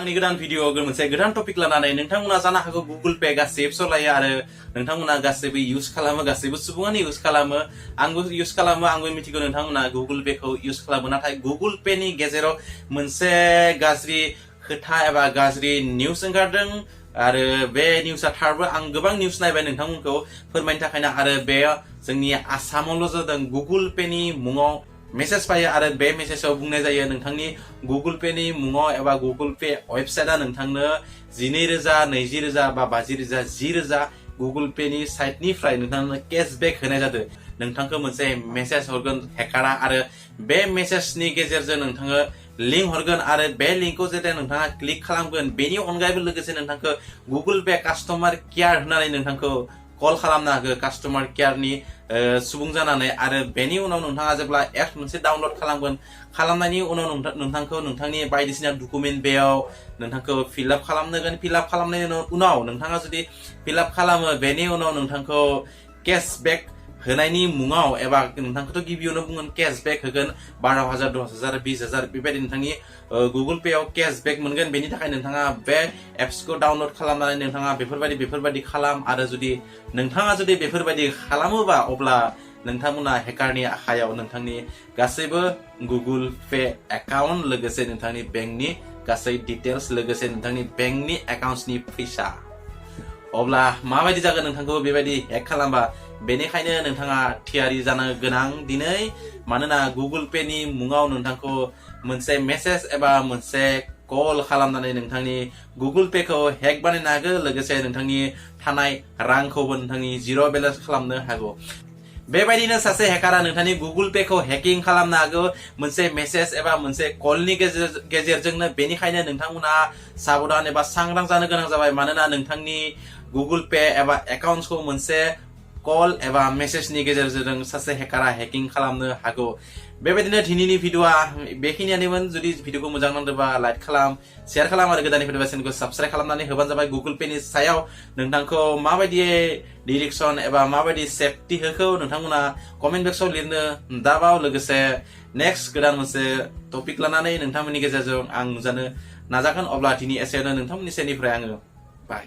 आंनि गोदान भिडिअ मोनसे गोदान टपिक लानानै नोंथांमोना जानो हागौ गुगल पे गासैबो सलायो आरो नोंथांमोना गासैबो इउज खालामो गासैबो सुबुङानो इउज खालामो आंबो इउज खालामो आंबो मिथिगौ नोंथांमोना गुगल पे खौ इउज खालामो नाथाय गुगल पे नि गेजेराव मोनसे गाज्रि खोथा एबा गाज्रि निउस ओंखारदों आरो बे निउसआ थारबो आं गोबां निउस नायबाय नोंथांमोनखौ फोरमायनो थाखायनो आरो बे जोंनि आसामावल' जादों गुगल पे नि मुङाव मेसेज फायो आरो बे मेसेजाव बुंनाय जायो नोंथांनि गुगल पे नि मुङाव एबा गुगल पे वेबसाइटआ नोंथांनो 12,000 20,000 बा 50,000 10,000 गुगल पे नि साइटनिफ्राय नोंथांनो केशबेक होनाय जादों नोंथांखौ मोनसे मेसेज हरगोन हेकारा आरो बे मेसेजनि गेजेरजों नोंथाङा लिंक हरगोन आरो बे लिंकखौ जेब्ला नोंथाङा क्लिक खालामगोन बेनि अनगायैबो लोगोसे नोंथांखौ गुगल पे कास्टमार केयार होननानै नोंथांखौ कल खालामनो हागोन कास्टमार केयारनि सुबुं जानानै आरो बेनि उनाव नोंथाङा जेब्ला एप्स मोनसे डाउनलड खालामगोन खालामनायनि उनाव नोंथांखौ नोंथांनि बायदिसिना डकुमेन्ट बेयाव नोंथांखौ फिलआप खालामनांगोन फिलआप खालामनायनि उनाव नोंथाङा जुदि फिलआप खालामो बेनि उनाव नोंथांखौ केशबेक होनायनि मुङाव एबा नोंथांखौथ' गिबियावनो बुंगोन केशबेक होगोन 12,000 10,000 20,000 बेबायदि नोंथांनि गुगल पे आव केशबेक मोनगोन बेनि थाखाय नोंथाङा बे एप्सखौ डाउनलड खालामनानै नोंथाङा बेफोरबायदि खालाम आरो जुदि नोंथाङा जुदि बेफोरबायदि खालामोबा अब्ला नोंथांमोना हेकारनि आखायाव नोंथांनि गासैबो गुगल पे एकाउन्ट लोगोसे नोंथांनि बेंकनि गासै डिटेल्स लोगोसे नोंथांनि बेंकनि एकाउन्टनि फैसा अब्ला माबायदि जागोन नोंथांखौ बेबायदि हेक खालामबा बेनिखायनो नोंथाङा थियारि जानो गोनां दिनै मानोना गुगल पे नि मुङाव नोंथांखौ मोनसे मेसेज एबा मोनसे कल खालामनानै नोंथांनि गुगल पे खौ हेक बानायनो हागौ लोगोसे नोंथांनि थानाय रांखौबो नोंथांनि जिर' बेलेन्स खालामनो हागौ बेबायदिनो सासे हेकारा नोंथांनि गुगल पे खौ हेकिं खालामनो हागौ मोनसे मेसेज एबा मोनसे कलनि गेजेरजोंनो बेनिखायनो नोंथांमोना साबधान एबा सांग्रां जानो गोनां जाबाय मानोना नोंथांनि गुगल पे एबा एकाउन्टखौ मोनसे कल एबा मेसेजनि गेजेरजों सासे हेकारा हेकिं खालामनो हागौ बेबायदिनो दिनैनि भिडिअआ बेखिनियानोमोन जुदि भिडिअखौ मोजां नांदोंबा लाइक खालाम शेयार खालाम आरो गोदाननि भिडिअ चेनेलखौ साबस्क्राइब खालामनानै होबानो जाबाय गुगल पे नि सायाव नोंथांखौ माबायदि डिरेक्सन एबा माबायदि सेफटि होखौ नोंथांमोना कमेन्ट बक्सआव लिरनो दाबाव लोगोसे नेक्स्ट गोदान मोनसे टपिक लानानै नोंथांमोननि गेजेरजों आं नुजानो नाजागोन अब्ला दिनै एसेयावनो नोंथांमोननि सेनिफ्राय आङो बाय